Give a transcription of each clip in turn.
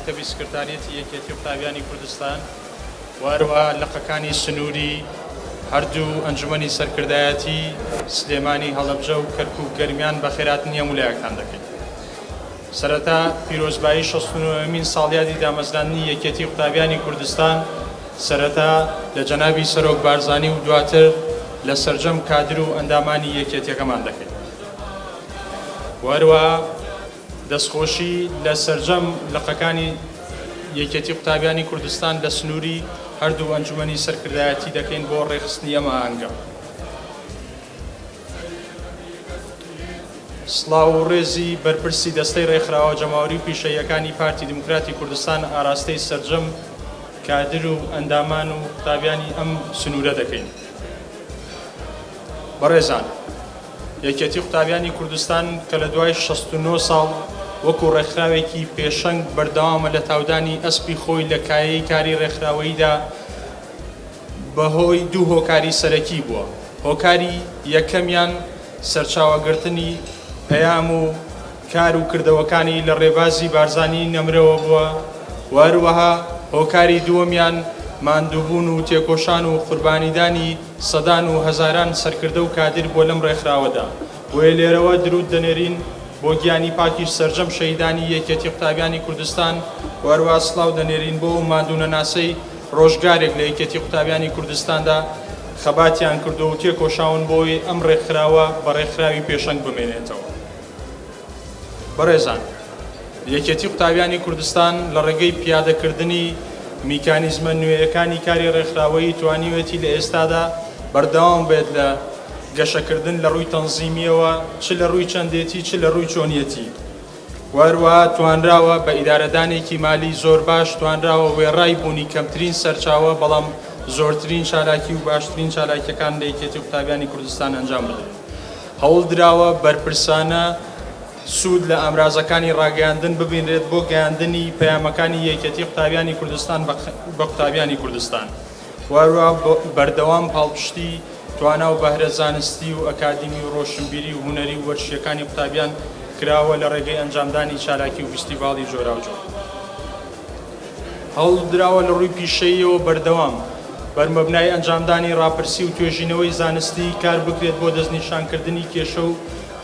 مەکتەبی سکرتاریەتی یەکێتی قوتابیانی کوردستان و هەروەها لقەکانی سنووری هەردوو ئەنجومەنی سەرکردایەتی سلێمانی، هەڵەبجە و کەرکوک گەرمیان بەخێرهاتنی هەموو لایەکتان دەکەین. سەرەتا پیرۆزبایی 69مین ساڵیادی دامەزراندنی یەکێتی قوتابیانی کوردستان سەرەتا لە جەنابی سەرۆک بارزانی و دواتر لە سەرجەم کادر و ئەندامانی یەکێتیەکەمان دەکەین و هەروەها دەستخۆشی لە سەرجەم لقەکانی یەکێتی قوتابیانی کوردستان لە سنووری هەردوو ئەنجومەنی سەرکردایەتی دەکەین بۆ ڕێکخستنی ئەم ئاهەنگە. سڵاو و ڕێزی بەرپرسی دەستەی ڕێکخراوە جەماوەری و پیشەییەکانی پارتی دیموکراتی کوردستان ئاراستەی سەرجەم کادر و ئەندامان و قوتابیانی ئەم سنوورە دەکەین. بەڕێزان، یەکێتی قوتابیانی کوردستان کە لە دوای 69 ساڵ وەکو ڕێکخراوێکی پێشەنگ بەردەوامە لە تاودانی ئەسپی خۆی لە کایەی کاری ڕێکخراوەییدا بەهۆی دوو هۆکاری سەرەکی بووە، هۆکاری یەکەمیان سەرچاوەگرتنی پەیام و کار و کردەوەکانی لە ڕێبازی بارزانیی نەمرەوە بووە و هەروەها هۆکاری دووەمیان ماندووبوون و تێکۆشان و قوربانیدانی سەدان و هەزاران سەرکردە و کادیر بووە لەم ڕێکخراوەدا. بۆیە لێرەوە دروود دەنێرین بۆ گیانی پاکی سەرجەم شەهیدانی یەکێتی قوتابیانی کوردستان و هەروەها سڵاو دەنێرین بۆ ئەو ماندوونەناسەی ڕۆژگارێک لە یەکێتی قوتابیانی کوردستاندا خەباتیان کردووە و تێکۆشاون بۆ ئەوەی ئەم ڕێکخراوە بە ڕێکخراوی پێشەنگ بمێنێتەوە. بەڕێزان، یەکێتی قوتابیانی کوردستان لە ڕێگەی پیادەکردنی میکانیزمە نوێیەکانی کاری ڕێکخراوەیی توانیوێتی لە ئێستادا بەردەوام بێت لە گەشەکردن لە ڕووی تەنزیمییەوە چ لە ڕووی چەندێتی چ لە ڕووی چۆنیەتی و هەروەها توانراوە بە ئیدارەدانێکی مالی زۆر باش توانراوە وێڕای بوونی کەمترین سەرچاوە بەڵام زۆرترین چالاکی و باشترین چالاکیەکان لە یەکێتی قوتابیانی کوردستان ئەنجام بدرێت. هەوڵدراوە بەرپرسانە سوود لە ئامرازەکانی ڕاگەیاندن ببینرێت بۆ گەیاندنی پەیامەکانی یەکێتی قوتابیانی کوردستان بە قوتابیانی کوردستان و هەروەها بەردەوام پاڵپشتی توانا و بەهرە زانستی و ئەکادیمی و ڕۆشنبیری و هونەری و وەرزشییەکانی قوتابیان کراوە لە ڕێگەی ئەنجامدانی چالاکی و ڤیستیڤاڵی جۆراوجۆر. هەوڵدراوە لە ڕووی پیشەییەوە بەردەوام بەرمەبنای ئەنجامدانی ڕاپرسی و توێژینەوەی زانستی کار بکرێت بۆ دەستنیشانکردنی کێشە و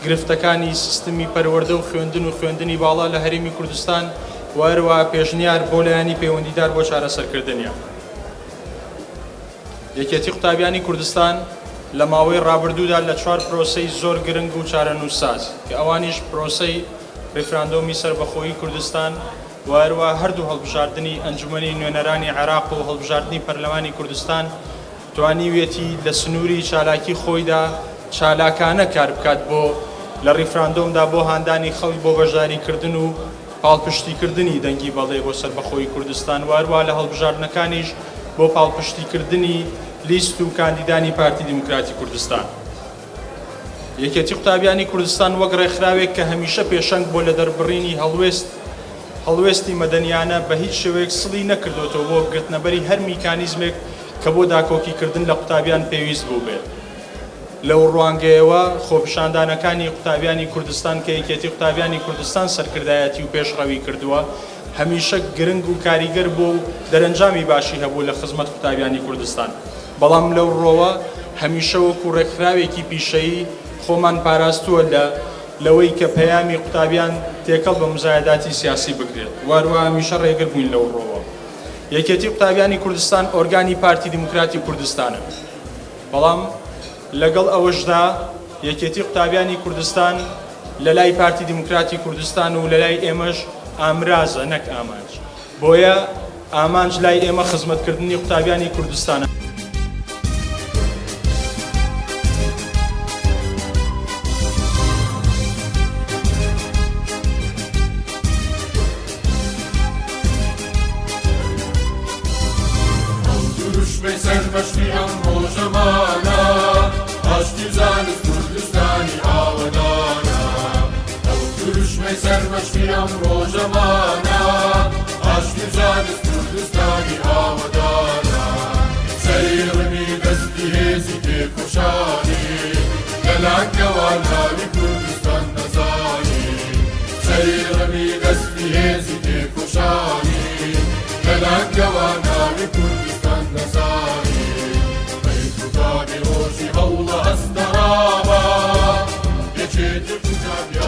گرفتەکانی سیستمی پەروەردە و خوێندن و خوێندنی باڵا لە هەرێمی کوردستان و هەروەها پێشنیار بۆ لایەنی پەیوەندیدار بۆ چارەسەرکردنیان. یەکێتی قوتابیانی کوردستان لە ماوەی ڕابردوودا لە چوار پرۆسەی زۆر گرنگ و چارەنووسساز کە ئەوانیش پرۆسەی ڕیفراندۆمی سەربەخۆیی کوردستان و هەروەها هەردوو هەڵبژاردنی ئەنجومەنی نوێنەرانی عێراق و هەڵبژاردنی پەرلەمانی کوردستان توانیویەتی لە سنووری چالاکی خۆیدا چالاکانە کار بکات بۆ لە ڕیفراندۆمدا بۆ هاندانی خەڵک بۆ بەشداریکردن و پاڵپشتیکردنی دەنگی بەڵێ بۆ سەربەخۆیی کوردستان و هەروەها لە هەڵبژاردنەکانیش بۆ پاڵپشتیکردنی لیست و کاندیدانی پارتی دیموکراتی کوردستان. یەکێتی قوتابیانی کوردستان وەک ڕێکخراوێک کە هەمیشە پێشەنگ بووە لە دەربڕینی هەڵوێست هەڵوێستی مەدەنیانە بە هیچ شێوەیەک سڵی نەکردۆتەوە بۆ گرتنەبەری هەر میکانیزمێک کە بۆ داکۆکیکردن لە قوتابیان پێویست بووبێت. لەو ڕوانگەیەوە خۆپیشاندانەکانی قوتابیانی کوردستان کە یەکێتی قوتابیانی کوردستان سەرکردایەتی و پێشڕەوی کردووە هەمیشە گرنگ و کاریگەر بووە و دەرەنجامی باشی هەبوو لە خزمەت قوتابیانی کوردستان. بەڵام لەو ڕووەوە هەمیشە وەکو ڕێکخراوێکی پیشەیی خۆمان پاراستووە لە لەوەی کە پەیامی قوتابیان تێکەڵ بە مزایەداتی سیاسی بکرێت و هەروەها هەمیشە ڕێگر بووین لەو ڕووەوە. یەکێتی قوتابیانی کوردستان ئۆرگانی پارتی دیموکراتی کوردستانە، بەڵام لەگەڵ ئەوەشدا یەکێتی قوتابیانی کوردستان لە لای پارتی دیموکراتی کوردستان و لە لای ئێمەش ئامرازە نەک ئامانج. بۆیە ئامانج لای ئێمە خزمەتکردنی قوتابیانی کوردستانە. دروشمەی سەرمەشقی ئەم ڕۆژەمانە ئاشتی و زانست کوردستانی ئاوەدانە ئەو دروشمەی سەرمەشقی ئەم ڕۆژەمانە ئاشتی و زانست کوردستانی ئاوەدانە سەری ڕمی دەستی هێزی تێکۆشانی لەلانکەوە ناوی کوردستان نەزانی سەری ڕمی دەستی هێزی تێکۆشانی.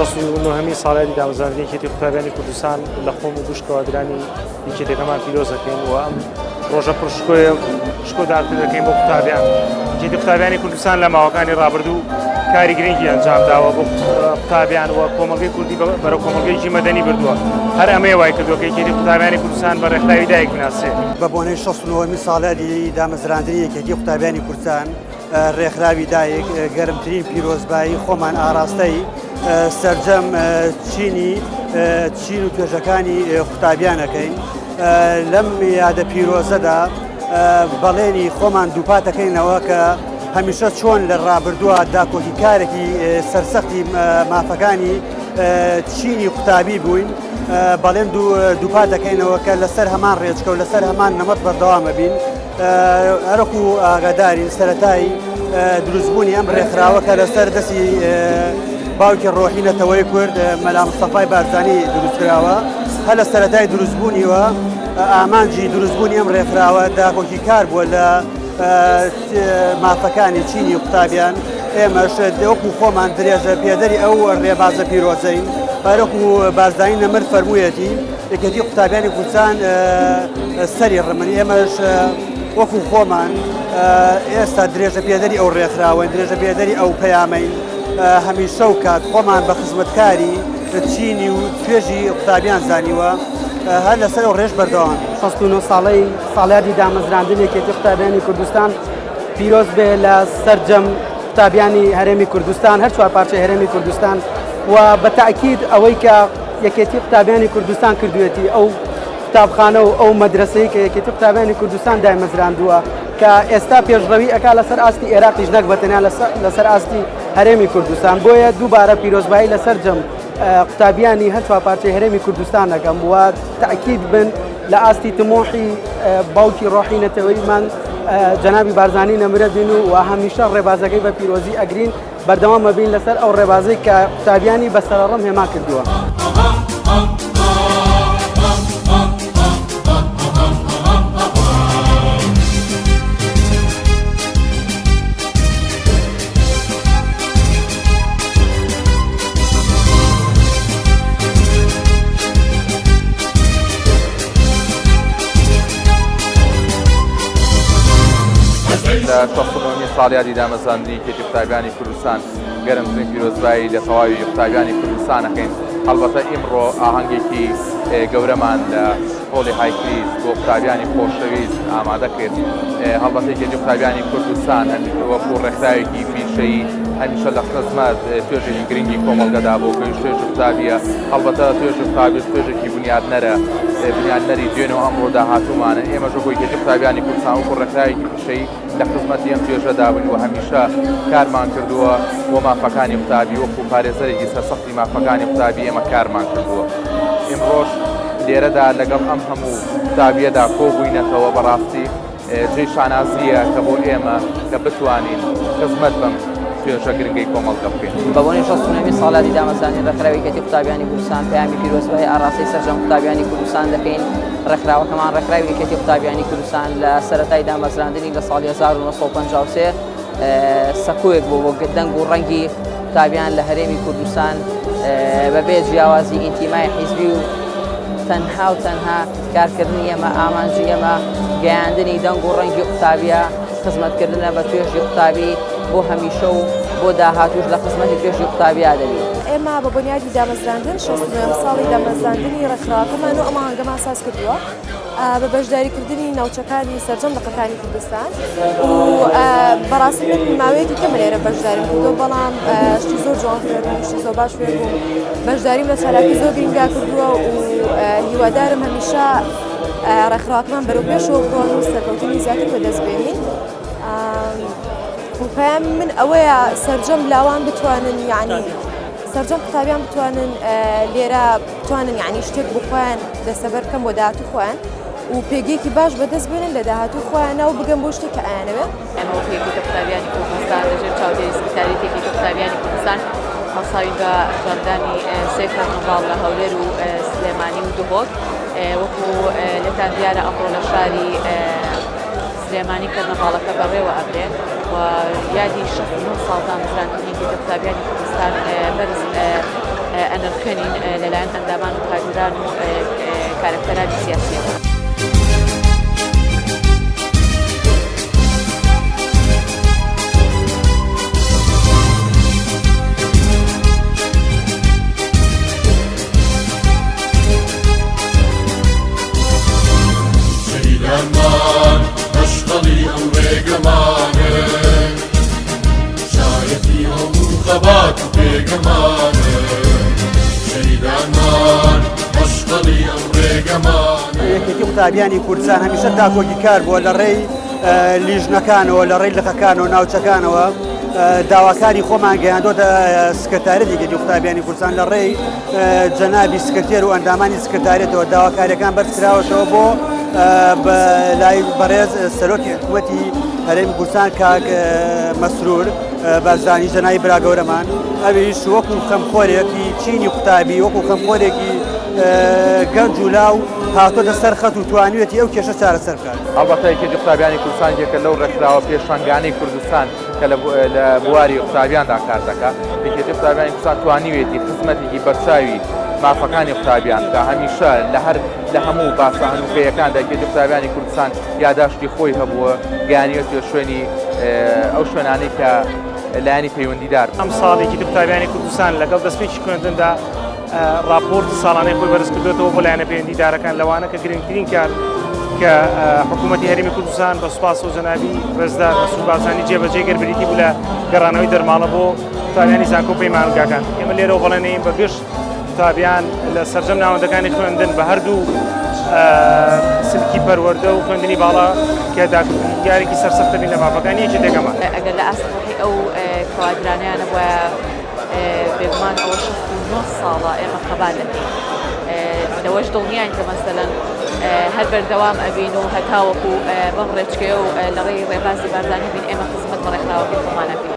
69هەمین ساڵیادی دامەزراندنی یەکێتی قوتابیانی کوردستان لە خۆم و گشت کەوادرانی یەکێتەکەمان پیرۆز دەکەین و ئەم ڕۆژە پڕ شکۆیە شکۆدارتر دەکەین بۆ قوتابیان. یەکێتی قوتابیانی کوردستان لە ماوەکانی ڕابردوو کاری گرنگی ئەنجام داوە بۆ قوتابیان و کۆمەڵگەی کوردی بەرەو کۆمەڵگەیەکی مەدەنی بردووە. هەر ئەمەیە وای کردووە کە یەکێتی قوتابیانی کوردستان بە ڕێکخراوی دایک بناسرێت. بە بۆنەی 69 ساڵیادی دامەزراندنی یەکێتی قوتابیانی کوردستان، ڕێکخراوی دایک گەرمترین پیرۆزبایی خۆمان ئاراستەی سەرجەم چینی چین و توێژەکانی قوتابیانەکەین لەم یادە پیرۆزەدا بەڵێنی خۆمان دووپاتەکەینەوە کە هەمیشە چۆن لە ڕابردووە داکۆکی کارێکی سەرسەختی مافەکانی چینی قوتابی بووین بەڵێن دووپات دەکەینەوە کە لەسەر هەمان ڕێچکە و لەسەر هەمان نەمەت بەردەوامە بین. هەرەکو ئاگادارین سەرەتای دروستبوونی ئەم ڕێکخراوە کە لەسەر دەستی باوکی ڕۆحی نەتەوەی کورد مەلا مستەفای بارزانی دروستکراوە هەر لە سەرەتای دروستبوونیوە ئامانجی دروستبوونی ئەم ڕێکخراوە داکۆکی کار بووە لە مافەکانی چینی قوتابیان ئێمەش وەکو خۆمان درێژە پێدەری ئەو ڕێبازە پیرۆزەین هەرەکو بارزانی نەمر فەرموویەتی یەکێتی قوتابیانی کوردستان سەری ڕمن ئێمەش وەکو خۆمان ئێستا درێژە پێدەری ئەو ڕێکخراوەین درێژە پێدەری ئەو پەیامەین هەمیشە و کات خۆمان بە خزمەتکاری چینی و توێژی قوتابیان زانیوە هەر لەسەر ئەو ڕێژ بەردەوام. 69 ساڵەی ساڵیادی دامەزراندن یەکێتی قوتابیانی کوردستان پیرۆز بێ لە سەرجەم قوتابیانی هەرێمی کوردستان هەر چوار پارچەی هەرێمی کوردستان و بە تاکید ئەوەی کە یەکێتی قوتابیانی کوردستان کردوێتی ئەو قوتابخانە و ئەو مەدرسەی کە یەکێتی قوتابیانی کوردستان دایمەزراندووە کە ئێستا پێشڕەوی ئەکا لەسەر ئاستی عێراقیش نەک بە تەنیا لەسەر ئاستی هەرێمی کوردستان بۆیە دووبارە پیرۆزبایی لەسەر جەم قوتابیانی هەر چوار پارچەی هەرێمی کوردستان دەکەم و تاکید بن لە ئاستی تمۆحی باوکی ڕۆحی نەتەوەیمان جەنابی بارزانی نەمرە بین و هەمیشە ڕێبازەکەی بە پیرۆزی ئەگرین بەردەوام ئەبین لەسەر ئەو ڕێبازەی کە قوتابیانی بە سەرەڕم هێما کردووە. لە شەستومین ساڵیادی دامەزراندنی یەکێتی قوتابیانی کوردستان گەرمترین پیرۆزبایی لە تەواوی قوتابیانی کوردستان ئەکەین. هەڵبەتە ئیمڕۆ ئاهەنگێکی گەورەمان لە هۆڵی هایکریس بۆ قوتابیانی خۆشەویست ئامادە کرد. هەڵبەتە یەکێتی قوتابیانی کوردستان وەکو ڕێکخراوێکی پیشەیی هەمیشە لە خزمەت توێژێکی گرنگی کۆمەڵگەدا بۆ گەیشت توێژی قوتابیە. هەڵبەتە توێژی قوتابیش توێژێکی بنیادنەرە، بنیادنەری دوێنێ و ئەمڕۆ داهاتوومانە. ئێمەش وەکو یەکێتی قوتابیانی کوردستان وەکو ڕێکخراوێکی پیشەیی لە خزمەتی ئەم توێژەدا بووین و هەمیشە کارمان کردووە بۆ مافەکانی قوتابی، وەکو پارێزەرێکی سەرسەختی مافەکانی قوتابی ئێمە کارمان کردووە. ئیمڕۆش لێرەدا لەگەڵ ئەم هەموو قوتابییەدا کۆبووینەتەوە، بەڕاستی جێی شانازییە کە بۆ ئێمە کە بتوانین خزمەت بەم توێژە گرنگەی کۆمەڵگە بکەین. بە بۆنەی 69 ساڵیادی دامەزراندنی ڕێکخراوی یەکێتی قوتابیانی کوردستان پەیامی پیرۆزبایی ئاڕاستەی سەرجەم قوتابیانی کوردستان دەکەین. ڕێکخراوەکەمان ڕێکخراوی یەکێتی قوتابیانی کوردستان لە سەرەتای دامەزراندنی لە ساڵی 1953 سەکۆیەک بوو بۆ دەنگ و ڕەنگی قوتابیان لە هەرێمی کوردستان بەبێ جیاوازی ئینتیمای حیزبی و تەنها و تەنها کارکردنی ئێمە ئامانجی ئێمە گەیاندنی دەنگ و ڕەنگی قوتابیە خزمەتکردنە بە توێژی قوتابی بۆ هەمیشە و بۆ داهاتوش لە خزمەتی توێژی قوتابیا دەبین. ئێمە بە بنیادی دامەزراندن 69 ساڵی دامەزراندنی ڕێکخراوەکەمان و ئەم ئاهەنگەمان ساز کردووە بە بەشداریکردنی ناوچەکانی سەرجەم لقەکانی کوردستان و بەڕاستی من ماوەیەکی کەمە لێرە بەشداریم کردووە بەڵام شتی زۆر جوان فێر بووم شتی زۆر باش فێر بووم بەشداریم لە چالاکی زۆر گرنگا کردووە و هیوادارم هەمیشە ڕێکخراوەکەمان بەرەو پێشەوە بڕۆن و سەرکەوتنی زیاتر بەدەست بێنین و پەیامی من ئەوەیە سەرجەم لاوان بتوانن یعنی سەرجەم قوتابیان بتوانن لێرە بتوانن یعنی شتێک بۆ خۆیان دەستەبەر بکەن بۆ داهاتوو خۆیان و پێگەیەکی باش بەدەست بێنن لە داهاتوو خۆیانە و بگەن بۆ شتێک کە ئەیانەوێت. ئێمە وەکو یەکێتی قوتابیانی کوردستان لەژێر چاودێری سکرتاریەتی یەکێتی قوتابیانی کوردستان هەڵساوین بە ئەنجامدانی سێ کارنڤاڵ لە هەولێر و سلێمانی و دهۆک وەکو لێتان دیارە ئەمڕۆ لە شاری سلێمانی کەرنەڤاڵەکە بەڕێوە ئەبرێ و یادی 69 ساڵ دامەزراندنی یەکێتی قوتابیانی کوردستان بەرز ئەنرخێنین لەلایەن ئەندامان و کادیران و کارەکتەرانی سیاسیەوە. شەهیدانمان مەشخەڵی ئەم ڕێگەمانن، شایەتی هەوڵ و خەبات و پێگەمانن. شەهیدانمان مەشخەڵی ئەم ڕێگەمانن. یەکێتی قوتابیانی کوردستان هەمیشە داکۆکیکار بووە لە ڕێی لیژنەکانەوە، لە ڕێی لقەکانەوە، ناوچەکانەوە داواکاری خۆمان گەیاندۆتە سکرتاریەتی یەکێتی قوتابیانی کوردستان لە ڕێی جەنابی سکرتێر و ئەندامانی سکرتاریەتەوە داواکاریەکان بەرزکراوەتەوە بۆ لای بەڕێز سەرۆکی حکوومەتی هەرێمی کوردستان کاک مەسرور بارزانی جەنابی برا گەورەمان، ئەویش وەکو خەمخۆرێکی چینی قوتابی، وەکو خەمخۆرێکی گەنج و لاو هاتۆتە سەر خەت و توانیویەتی ئەو کێشە چارەسەر بکات. هەڵبەتە یەکێتی قوتابیانی کوردستان یەکێکە لەو ڕێکخراوە پێشەنگانەی کوردستان کە لە بواری قوتابیاندا کار دەکات. یەکێتی قوتابیانی کوردستان توانیویەتی خزمەتێکی بەرچاوی مافەکانی قوتابیان بکات. هەمیشە لە هەر لە هەموو باسە هەنووکەیەکاندا یەکێتی قوتابیانی کوردستان یاداشتی خۆی هەبووە، گەیانیوەتیە شوێنی ئەو شوێنانەی کە لایەنی پەیوەندیدار. ئەمساڵ یەکێتی قوتابیانی کوردستان لەگەڵ دەستپێکی خوێندندا ڕاپۆرتی ساڵانەی خۆی بەرزکردوێتەوە بۆ لایەنە پەیوەندیدارەکان، لەوانە کە گرنگترین کار کە حکوومەتی هەرێمی کوردستان بە سوپاس و جەنابی ڕێزدار مەسرور بارزانی جێبەجێ کرد بریتی بوو لە گەڕانەوەی دەرماڵە بۆ قوتابیانی زانکۆ و پەیمانگاکان. ئێمە لێرەوە بەڵێنەین بە گشت قوتابیان لە سەرجەم ناوەندەکانی خوێندن بە هەردوو سلکی پەروەردە و خوێندنی باڵا کە داکۆکیکارێکی سەرسەختە بین لە مافەکانی یەکێتیەکەمان. ئەگەر لە ئاست ڕۆحی ئەو کەوادرانەیان نەبوایە بێگومان ئەوە 69 ساڵە ئێمە خەبات دەکەین لەوەش دڵنیاین کە مەسەلەن هەر بەردەوام ئەبین و هەتاوەکو بەم ڕێچکەیە و لە ڕێی ڕێبازی بارزانی بین ئێمە خزمەت بە ڕێکخراوەکەی خۆمان ئەکەین.